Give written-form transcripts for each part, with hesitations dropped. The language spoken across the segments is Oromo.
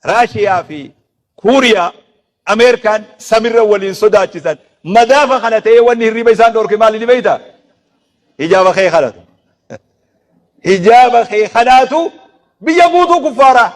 Raashiyaa fi Kuuriyaa Ameerikaan samirra waliin sodaachisan madaafa kana ta'ee wanni hirriba isaan dhorke maali ni beektaa? Hijaaba kee kanatu. Hijaaba kee kanaatu biyya guutuu kuffaaraa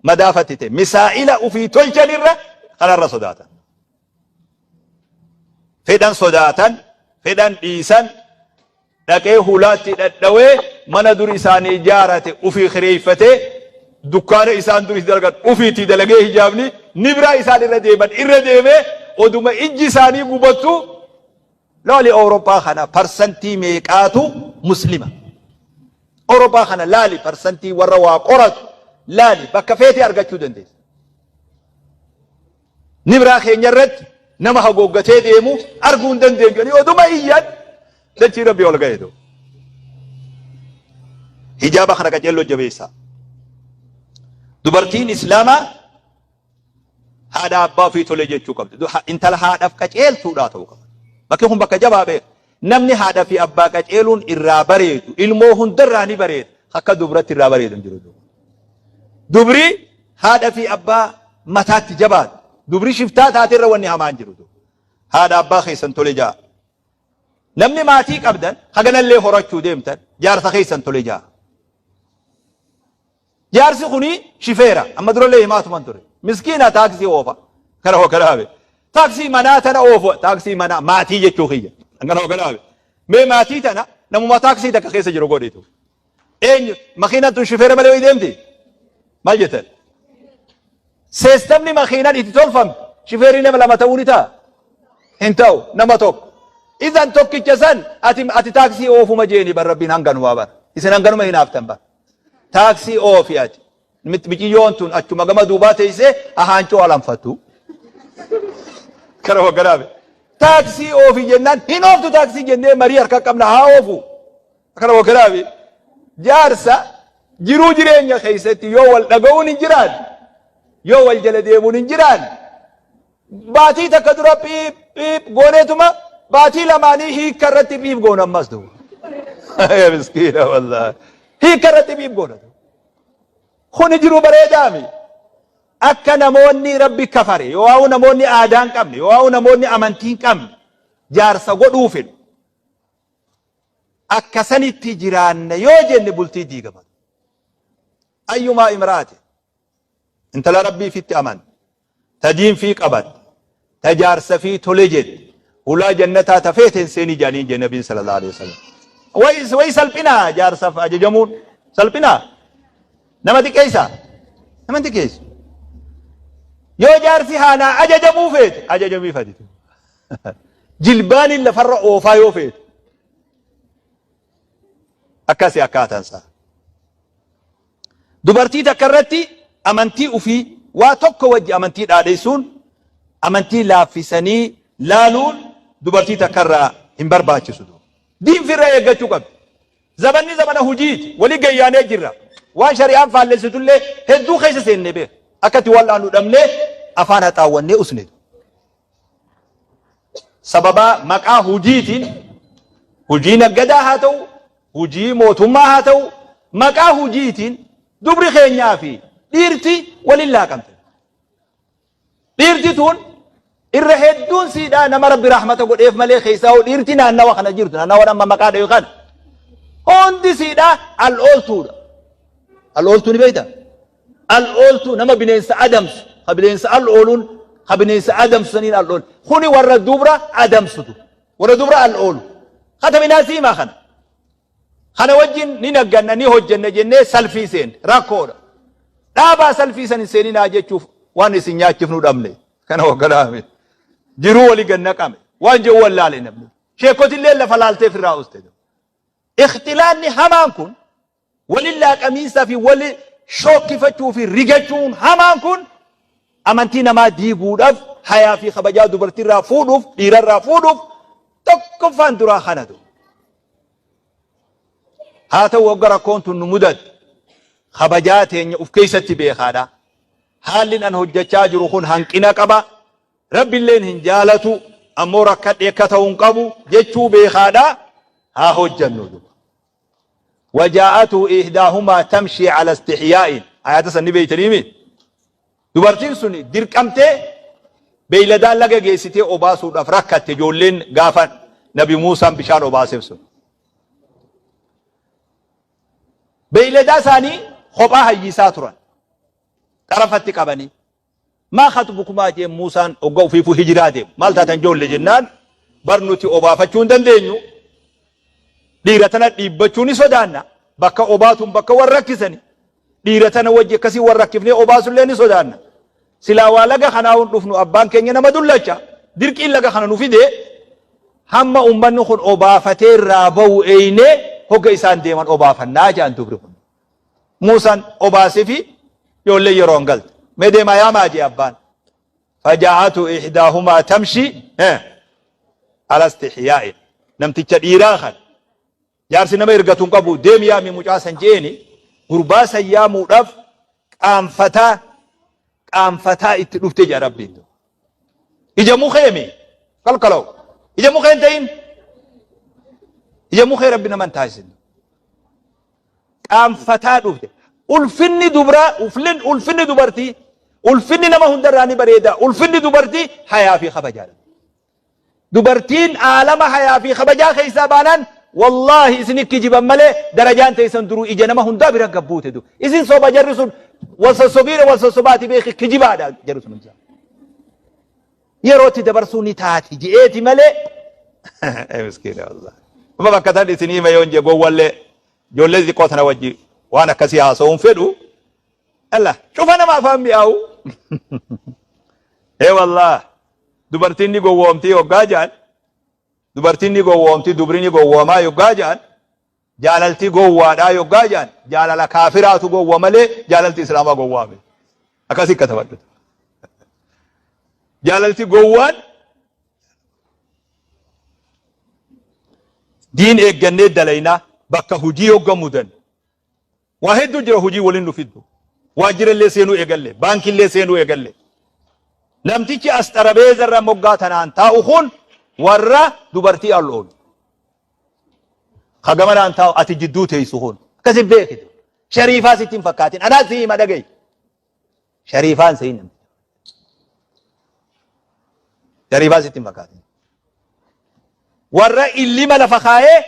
madaafatti ta'e misaa'ila ofii tolchanirra kanarra sodaatan. Fedhan sodaatan, fedhan dhiisan, dhaqee hulaatti dhadhawee mana dur isaanii ijaarate ufii kireeffatee dukkaana isaan dur dalagan ufiitti dalagee hijaabni nibraa isaan irra deeman irra deemee oduma ijji isaanii gubattu. Laali Awurooppaa kana parsantii meeqaatu muslima? Awurooppaa kana laali, parsantii warra waa qoratu laali, bakka feete argachuu dandeessa. Nibraa keenya irratti nama hagooggatee deemu arguu hin dandeenyu jedhanii oduma iyyan dachii rabbii ol ga'e. Hijaaba kana qaceelloo jabeessaa. Dubartiin Islaamaa haadha abbaa ofii tole jechuu qabdi. Intala haadhaaf qaceeltuudhaa ta'uu qaba. Bakki kun bakka jabaa beeka. Namni haadha fi abbaa qaceeluun irraa bareedu ilmoo hundarraa ni bareeda. Akka dubratti irraa bareedu hin jiru. Dubri haadha fi abbaa mataatti jabaadha. Dubri shiftaa taate irra wanni hamaan jiru. Haadha abbaa keessan tole ja'a. Namni maatii qabdan haganallee horachuu deemtan jaarsa keessan tole ja'a. Jaarsi kuni shifeera. Amma durallee himaatuman ture. Miskiina taaksii oofa. Kana hogganaabe. Taaksii manaa tana oofu. Taaksii manaa maatii jechuu kiyya. Kana hogganaabe. Mee maatii tana namuma taaksii takka keessa jiru godhitu. Eenyu makiinaan tun shifeera malee wayii deemti? Maal jettan? Seestamni makiinaan itti tolfame shifeerri nama lama ta'uu ni ta'a? Hin ta'u, nama tokko. Idan tokkicha san ati taaksii oofuma jeeni bar rabbiin hanganumaa bar. Isin hanganuma hinaaftan bar. Taaksii oofi ati. Miciyyoon tun achuma gama duubaa teessee ahaancoo alanfattu. Kana hogganaabe. Taaksii oofi jennaan hin ooftu, taaksii jennee marii harka qabna haa oofu. Kana hogganaabe. Jaarsa jiruu jireenya keessatti yoo wal dhaga'uun hin jiraan, yoo wal jala deemuun hin jiraan, baatii takka dura piip piip gooneetuma baatii lamaanii hiikka irratti piip goona ammas duuba. Ya miskiina wallaahi. Hiikka irratti piip goona. Kuni jiru bareedaami. Akka namoonni rabbi kafare, yoo waa'u namoonni aadaa hin qabne, yoo waa'u namoonni amantii hin qabne jaarsa godhuu fedhu. Akka sanitti jiraanna yoo jenne bultii diigama. Ayyumaa imraate intala rabbii fitti amante, ta diin fii qabatte, ta jaarsa fii tole jette, hulaa jannataa ta feeten seeni jedhaniin jedhe nabiin sallallahu alaihi wasallam. Way salphinaa jaarsaaf ajajamuun salphinaa nama xiqqeessaa, nama xiqqeessu. Yoo jaarsi haanaa ajajamuu feete ajajamiif ati. Jilbaaniin lafarra oofaa yoo feete. Akkasi akkaataan isaa. Dubartii takka irratti amantii ufii waa tokko wajji amantii dhaadheessuun, amantii laaffisanii laaluun dubartii takka irraa hin barbaachisu. Diin firra eeggachuu qabdi. Zabanni zabana hujiiti. Wali gayyaanee jirra. Waan shari'aan faallessitullee hedduu keessa seennee beeka. Akka itti wal'aannu dhabnee afaan haxaawwannee usne. Sababaa maqaa hujiitiin, hujii naggadaa haa ta'u, hujii mootummaa haa ta'u, maqaa hujiitiin dubri keenyaa fi dhiirti waliin laaqamte. Dhiirti tun irra hedduun siidhaa nama rabbi rahmata godheef malee, keessaa hoo dhiirti naannawa kana jirtu, naannawa amma maqaa dhayu kana hundi siidhaa al ooltuudha. Al ooltuu ni beektaa? Al ooltuu nama bineensa adamsu, ka bineensa al ooluun, ka bineensa adamsu saniin al oolu. Kuni warra dubra adamsutu, warra dubra al oolu. Katabinaa siimaa kana. Kana wajjin ni nagganna, ni hojjenna jennee salfii seenne rakkoodha. Dhaabaa salfii san hin seeninaa jechuuf waan isin nyaachifnu dhabne. Kana hogganaame. Jiruu wali gad naqame. Waan jedhu wallaale namni. Sheekotillee lafa laaltee firraa uste. Ikhtilaanni hamaan kun, wali laaqamiinsaa fi wali shookkifachuu fi rigachuun hamaan kun amantii namaa diiguudhaaf, hayaa fi kabajaa dubartiirraa fuudhuuf, dhiirarraa fuudhuuf tokkoffaan duraa kanatu. Haa ta'u, wagga rakkoon tun nu mudatte kabajaa teenya uf keessatti beekaadha. Haalli an hojjechaa jiru kun hanqina qaba. Rabbilleen hin jaalatu, ammoo rakkadhe akka ta'u hin qabu jechuu beekaadha. Haa hojjannu duba. Wajaa'atu ihdaahuma tamshii ala istihyaa'in. Ayata san ni beeytaniimi. Dubartiin sun dirqamtee beeyladaa laga geessitee obaasuudhaaf rakkatte ijoolleen gaafa Nabi Muusaan bishaan obaaseef sun. Beeyladaa isaanii kophaa hayyisaa turan. Xarafatti qabanii. Maa khaxbukumaa jeen Muusaan hogga ufiifuu hijiraa deemu. Maal taatan joolle jennaan bar nuti obaafachuu hin dandeenyu. Dhiira tana dhiibbachuu ni sodaanna. Bakka obaatuun bakka warra rakkisani. Dhiira tana wajji akkasii warra rakkifnee obaasullee ni sodaanna. Silaa waa laga kanaa hin dhufnu abbaan keenya nama dullacha. Dirqiin laga kana nu fide hamma ummanni kun obaafatee irraa bahu eeynee hogga isaan deeman obaafannaa jedhan dubri kun. Muusaan obaasefi ijoolleen yeroon galte. Mee deemaa yaamaa jee abbaan. Faja'atu ihdaahumaa tamshi ala istihyaa'in. Namticha dhiiraa kan jaarsi nama ergatu hin qabu deemi yaami mucaa san jeeni gurbaa san yaamuudhaaf qaanfataa qaanfataa itti dhufte jedha rabbiin. Ija mukeemi kalkalaw ija mukee hin ta'in ija mukee rabbi nama hin taasisin. Qaanfataa dhufte. Ulfinni dubraa, ulfinni, ulfinni dubartii, ulfinni nama hundarraa ni bareeda. Ulfinni dubartii hayaa fi kabajaadha. Dubartiin aalama hayaa fi kabajaa keessaa baanaan wallaahi isin kijiban malee darajaan teessan duruu ija nama hundaa bira gabbuute du. Isin soba jarri sun wal sossobiire wal sossobaati beeki kijibaadha jarri sun hundaa. Yerootti dabarsuu ni taati je'eeti malee. Ee miskiina wallahi. Amma bakka tan isin hima yoon jee gowwallee ijoollee xixiqqoo tana wajji waan akkasii haasa'uun fedhu. Allah cufa nama afaan mi'aawu. Ee wallah dubartiin ni gowwoomtii yoggaa ja'an dubartiin ni gowwoomtii dubri ni gowwoomaa yoggaa ja'an Jaalalti gowwaadhaa yoggaa jedhan jaalala kaafiraatu gowwa malee jaalalti islaamaa gowwaa miti. Akkasii katabadhu. Jaalalti gowwaan diin eeggannee dalaynaa bakka hujii yogga mudan. Waa hedduu jira hujii waliin nu fiddu. Waajjirallee seenuu eegalle, baankillee seenuu eegalle. Namtichi as xarabeeza irra moggaa tanaan taa'u kun warra dubartii al'oolu. Ka gamanaan taa'u ati jidduu teessu kun akkasi beekitu. Shariifaa sitti hin fakkaatin. Anaa si hima dhaga'i. Shariifaan se'in namticha. Shariifaa sitti hin fakkaatin. Warra illima lafa kaa'ee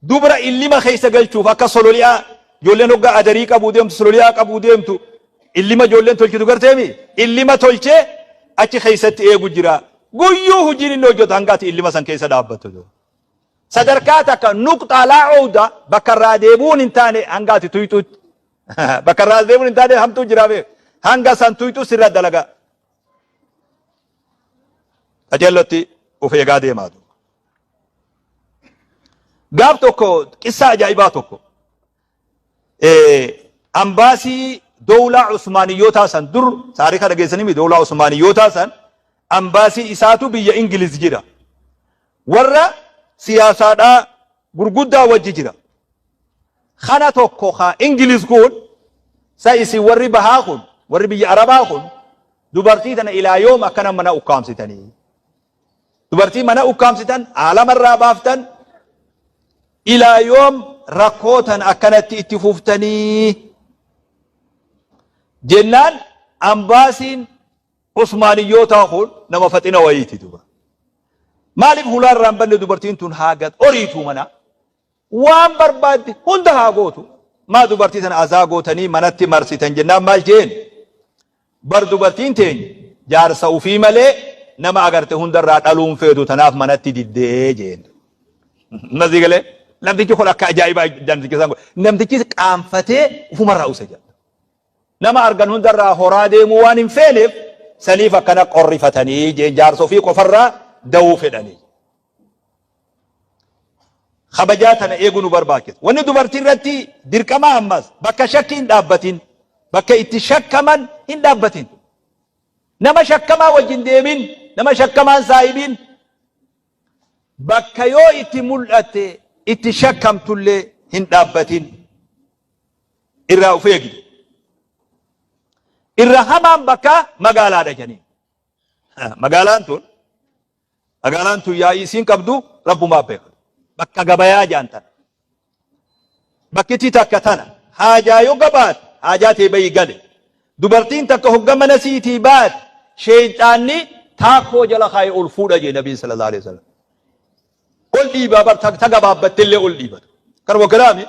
dubra illima keessa galchuuf akka sololi'aa ijoolleen hoggaa adarii qabuu deemtu sololi'aa qabuu deemtu illima ijoolleen tolchitu garteemi illima tolchee achi keessatti eegu jira. Guyyuu hojiin inni hojjetu hanga ati illima san keessa dhaabbattu. Sadarkaa takka nuqxaa laa owda bakka irraa deebi'uun hin taane hanga ati tuyxutti. Bakka irraa deebi'uun hin taane hamtuu jira beek. Hanga san tuyxu sirra dalaga. Qajeellotti of eegaa deemaa duuba. Gaaf tokko qissaa ajaa'ibaa tokko ambaasii dowlaa Usmaaniyyootaa san dur taarika dhageessanii dowlaa Usmaaniyyootaa san ambaasii isaatu biyya Ingiliz jira. Warra siyaasaadhaa gurguddaa wajji jira. Kana tokko ka Ingiliz kun sa isin warri bahaa kun warri biyya Arabaa kun dubartii tana ilaa yoom akkana mana ukkaamsitanii. Dubartii mana ukkaamsitan aalamarraa baaftan ilaa yoom rakkoo tan akkanatti itti fuftanii jennaan ambaasiin Usmaaniyyootaa kun nama faxina wayiiti duba. Maaliif hulaa irraa hin banne dubartiin tun haa gad oriituu mana waan barbaadde hunda haa gootu. Maa dubartii tana azaa gootanii manatti marsitan jennaan maal jeen? Bar dubartiin teenya jaarsa ufii malee nama agarte hundarraa dhaluun feetu tanaaf manatti diddee jeen. Nasii galee namtichi kun akka ajaa'ibaa namtichi isaan godhe. Namtichi qaanfatee ufumarraa use jedha. Nama argan hundarraa horaa deemuu waan hin feeneef saniif akkana qorrifatanii jeen jaarsa ofii qofarraa dawuu fedhanii. Kabajaa tana eeguu nu barbaachisa. Wanni dubartii irratti dirqama ammas bakka shakki hin dhaabbatin, bakka itti shakkaman hin dhaabbatin. Nama shakkamaa wajjin deemin, nama shakkamaan saahibiin bakka yoo itti mul'atte itti shakkamtullee hin dhaabbatin. Irraa of eegi. Irra hamaan bakka magaalaadha jedhanii. Magaalaan tun Magaalaan tun yaa'ii isiin qabdu rabbumaa beeka. Bakka gabayaa jaan tana. Bakkitti takka tana. Haajaa yoo gabaate haajaa tee bayi gali. Dubartiin takka hogga mana siitii baate sheeyxaanni taakkoo jala kaayee ol fuudha jee Nabiin sallallahu alaihi wasallam. Ol dhiibaa bar ta gabaabbattellee ol dhiibatu. Kanuma kanaami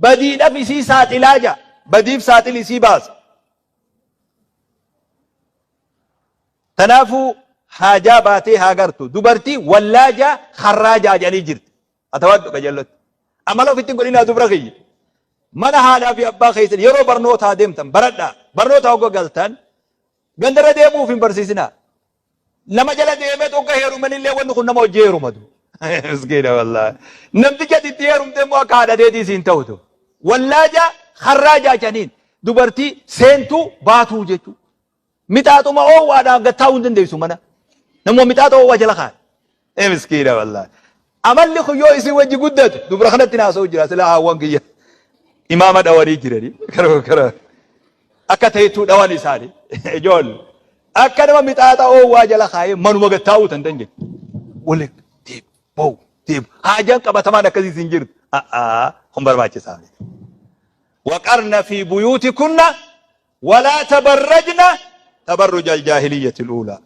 badiidhaf isii saaxilaa jaa badiif saaxil isii baasa. Tanaafuu haajaa baatee haa gartu. Dubartii wallaajaa harraajaa jedhanii jirti. Atawadhu qajeellotti. Amala ofitti hin godhinaa dubra kiyya. Mana haadhaa fi abbaa keessan yeroo barnootaa deemtan baradhaa. Barnoota hogga galtan gandarra deemuuf hin barsiisinaa. Nama jala deemee hogga heerumanillee wanni kun nama hojii heerumatu. Miskiina wallaahi. Namticha itti heerumte immoo akka haadha teetii siin ta'utu. Wallaajaa harraajaa jedhaniin dubartii seentuu baatuu jechuudha. Mixaaxuma oowwaadhaan gad taa'uu hin dandeessu mana. Namuma mixaaxa oowwaa jala kaa'e. Ee miskiina wallaahi. Amalli kun yoo isin wajji guddate dubra kanatti naasa'u jira sila haawwan kiyya imaama dhawanii jirani. Kara kara akka ta'etu dhawan isaanii ijoollee. Akka nama mixaaxa oowwaa jala kaa'ee manuma gad taa'uu tan dandeenye. Waliin deemu ba'u deemu haajaan qabatamaan akkasii isin jirtu. A'aa kun barbaachisaa miti. Waqarna fi buyuutikunna Walaa tabarrajna tabarruja aljaahiliyyati al'uulaa.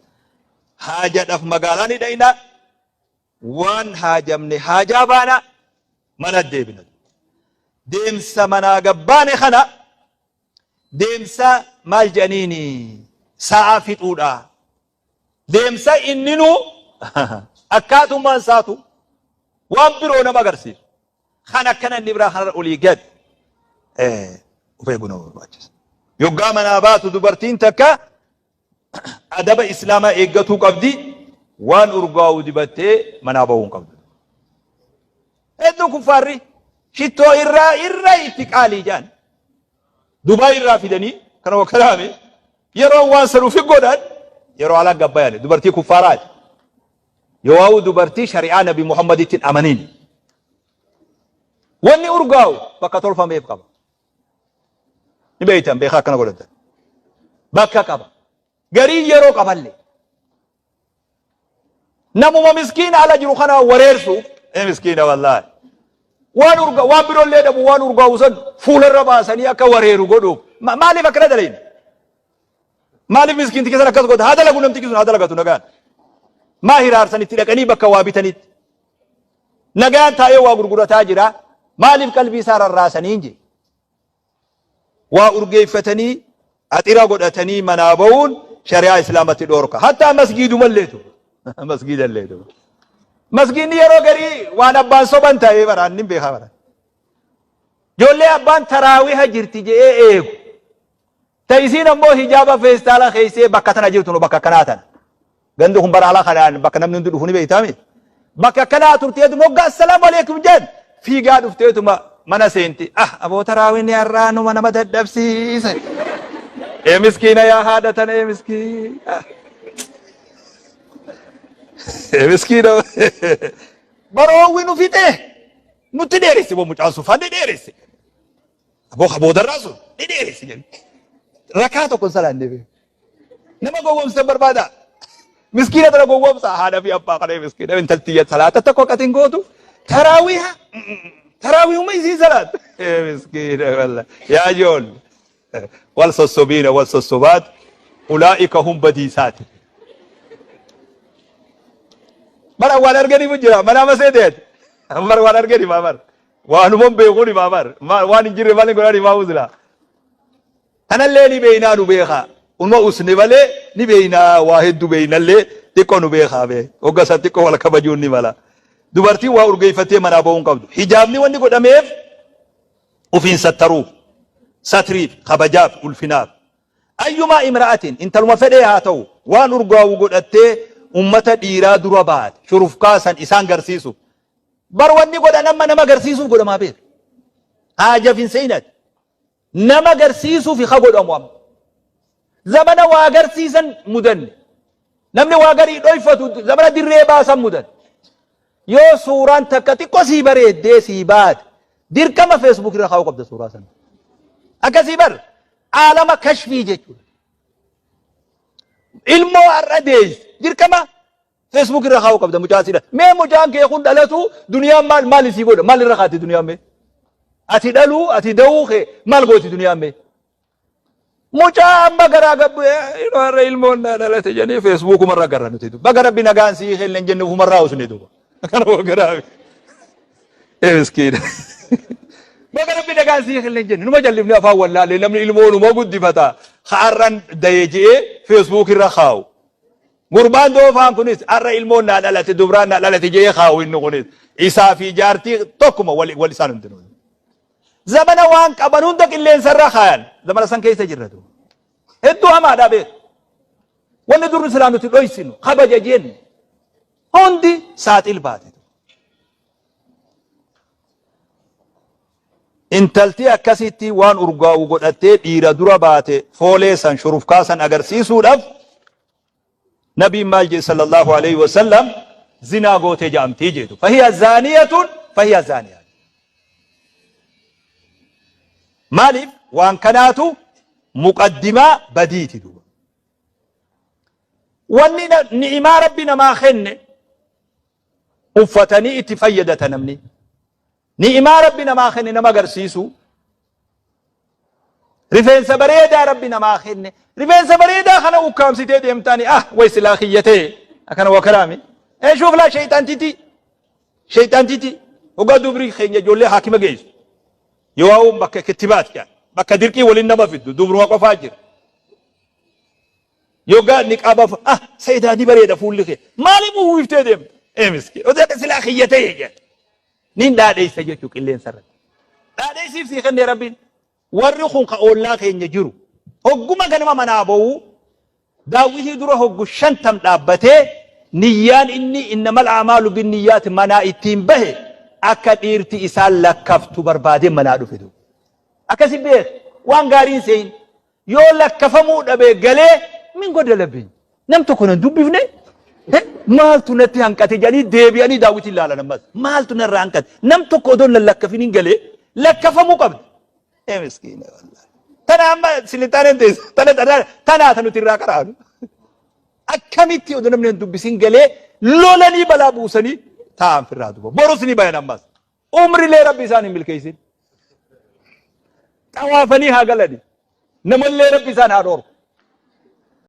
Haajadhaf magaalaa ni dhayna, waan haajamne haajaa baana, mana deebina. Deemsa manaa gabbaane kana deemsa maal jedhaniini sa'a fixuudha. Deemsa inninuu akkaatummaan isaatu waan biroo nama agarsiisu. Kan akkana inni biraa kanarra olii gad of eeguu nama barbaachisa. Yoggaa manaa baatu dubartiin takka adaba islaamaa eeggatuu qabdi waan urgaa'u dibattee manaa bahuu hin qabdu. Hedduu kuffaarri shittoo irraa irra itti qaalii jaan. Dubaay irraa fidanii kana wakkalaame yeroo waan san ufi godhan yeroo alaa gabbayani dubartii kuffaaraati. Yoo dubartii shari'aa Nabi Muhammaditti hin amaniin. Wanni urgaa'u bakka tolfameef qaba. Ni beektan beekaa akkana godhatan. Bakka qaba. Garii yeroo qaballee. Namuma miskiina ala jiru kana wareersuuf ee miskiina wallaahi. Waan urga waan biroollee dhabu waan urgaa'u san fuularra baasanii akka wareeru godhuuf maaliif akkana dalayna? Maaliif miskiinti keessan akkas godha? Haa dalagu namtichi sun haa dalagatu nagaan. Maa hiraarsan itti dhaqanii bakka waa bitanitti. Nagaan taa'ee waa gurgurataa jira. Maaliif qalbii isaa rarraasanii hin jee? Waa urgeeffatanii axira godhatanii manaa ba'uun shari'aa islaamatti dhoorka. Hattaa masgiidumalleetu. Masgiidalleetu. Masgiidni yeroo garii waan abbaan soban ta'ee baraan ni beekaa baraan. Ijoollee abbaan taraawiha jirti je'ee eegu. Ta isiin ammoo hijaaba feestaala keessee bakka tana jirtu nu bakka akkanaa tana. Gandi kun bara ala kanaan bakka namni hundi dhufu ni beektaami. Bakka akkanaa turteetuma hoggaa assalaamu alaikum jedhan fiigaa dhufteetuma mana seenti. Ah aboo taraawinni har'aa numa nama dadhabsiise. Ee miskiina yaa haadha tana ee miskiina. Ee miskiina. Baroowwi nu fixee nutti dheeresse boo mucaan sun fanni dheeresse. Aboo ka boodarraa sun ni dheeresse jedhe. Rakaa tokko hin salaanne bee. Nama gowwoomsitan barbaada. Miskiina tana gowwoomsa haadha fi abbaa kana miskiina intalti salaata tokko qatiin gootu taraawiha taraawiihuma isiin salaat. Miskiina walla yaa ijool wal sossobiina wal sossobaat ulaa'ika hum badiisaati. Bara waan arganiif jira manaa masee ta'e. Bara waan arganiif bar. Waanuman beekuun himaa bar. Waan hin jirre maal godhan himaa usla. Kanallee ni beeynaa nu beekaa. Unuma usne malee ni beeynaa waa hedduu beeynallee xiqqoo nu beekaa bee. Hogga san xiqqoo wal kabajuun ni mala. Dubartiin waa urgeeffattee manaa ba'uu hin qabdu. Hijaabni wanni godhameef ofiin sattaruuf, satriif, kabajaaf, ulfinaaf. Ayyumaa imra'atin intaluma fedhee haa ta'u waan urgaa'u godhattee ummata dhiiraa dura baate shurufkaa san isaan garsiisuuf. Bar wanni godhan amma nama garsiisuuf godhamaa beeka. Haajaf hin seenati. Nama garsiisuufi ka godhamu amma. Zamana waa garsiisan mudanne. Namni waa garii dhoyfatu zamana dirree baasan mudan. Yoo suuraan takka xiqqoo sii bareeddee sii baate dirqama Facebook irra kaa'uu qabda suuraa sana. Akkasii bar aalama kashfii jechuudha. Ilmoo har'a deessu dirqama Facebook irra kaa'uu qabda mucaa siidha. Mee mucaan kee kun dhalatu duniyaan maal maal isii godha maal irra kaati duniyaan mee? Ati dhaluu ati da'uu kee maal gooti duniyaan mee? Mucaa amma garaa gabbu yeroo har'a ilmoon naa dhalate jedhanii feesbuukuma irra garra nuti. Baga rabbi nagaan sii kenne hin jenne ofumarraa usne duuba. Kana garaa. Ee miskiina. Baga rabbi nagaan sii kenne hin jenne numa jallifne afaan wallaalee namni ilmoo numa guddifata. Har'an dayee je'ee feesbuuk irra kaa'u. Gurbaan doofaan kunis har'a ilmoon naa dhalate dubraan naa dhalate je'ee kaa'u inni kunis. Isaa fi jaartii tokkuma wal isaan hundinuu. Zamana waan qaban hunda qilleensa irra kaayan. Zamana san keessa jirra duuba. Hedduu hamaadha beeku. Wanni durri silaa nuti dhoysinu kabaja jennu hundi saaxil baate. Intalti akkasitti waan urgaa'u godhattee dhiira dura baate foolee san shurufkaa san agarsiisuudhaaf Nabiin maal jedhe sallallahu alayhi wa sallam zinaa gootee ja'amtii jeetu. Fahiya zaaniyatun fahiya zaaniya. Maaliif waan kanaatu muqaddimaa badiiti duuba. Wanni ni'imaa rabbi namaa kenne uffatanii itti fayyadata namni. Ni'imaa rabbi namaa kenne nama agarsiisu. Rifeensa bareedaa rabbi namaa kenne. Rifeensa bareedaa kana ukkaamsitee deemtaani ah way silaa kiyya ta'e akkana waa karaami. Ee shuuf laa sheeyxaantiti. Sheeyxaantiti. Hoggaa dubrii keenya ijoollee haakima geessu. Yoo haa'uun bakka kittibaat jedhan. Bakka dirqii waliin nama fiddu dubruma qofaa jira. Yoggaa niqaaba ah sayidaa ni bareeda fuulli kee. Maaliif uwwiftee deemta? Ee miskiin. Oduu akka silaa kiyya ta'e jedhan. Nin dhaadheessa jechuu qilleensa irratti. Dhaadheessiif sii kennee rabbiin. Warri kun ka oollaa keenya jiru. Hogguma ganama manaa ba'u daawwitii dura hoggu shantam dhaabbatee niyyaan inni innamal a'maalu binniyyaati manaa ittiin bahe akka dhiirti isaan lakkaftu barbaadee manaa dhufe duuba. Akkasi beek waan gaariin seeyin. Yoo lakkafamuu dhabe galee min godalabbiin nam tokko nan dubbifne maaltu natti hanqate jedhanii deebi'anii daawwitiin ilaalan ammas maaltu narraa hanqate nam tokko odoo nan lakkafin hin galee lakkafamuu qabda. Ee miskiina wallahi. Tana amma silixaaneen teessa tana tana tanaa ta nuti irraa qaraanu. Akkamitti odoo namni hin dubbisin galee lolanii balaa buusanii taa'an firraa duba. Borus ni bayan ammas. Umrilee rabbi isaan hin milkeessin. Xawaafanii haa galani. Namallee rabbi isaan haa dhoorku.